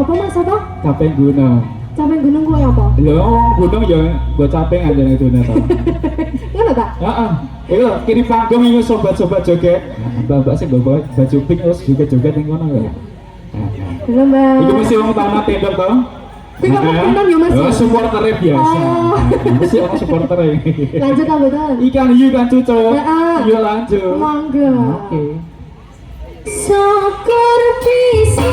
Apa Mas apa? Capek gunung. Capek gunung kuwi apa? Lho, gunung ya nggo capek aja ning dunia to. Ngono ta? Heeh. Iku lho, kiri panggung iku sobat-sobat joget. Mbak-mbak sing nggo baju pink terus joget-joget ning kono ya. Lho, Mbak. Iku mesti wong tanah tendok to. Kuwi kok tenan ya Mas? Oh, supportere biasa. Oh. Mesti ono supportere. Lanjut ta mboten? Ikan hiu kan cucuk. Heeh. Iya lanjut. Monggo. Oke. Syukur bisa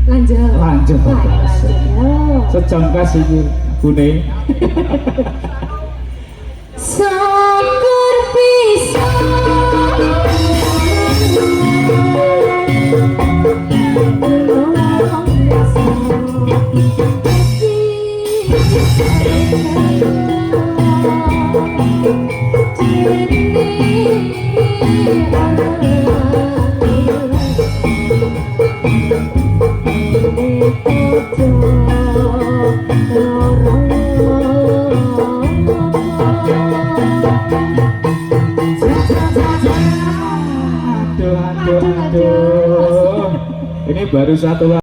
Lanjut. Lanjut. Lanjut. Sejam kasih gune. Syukur bisa Dene ora ilang. Dene padha lara. Ja ja ja ja. Aduh, aduh, Aduh, aduh. Ini baru satu.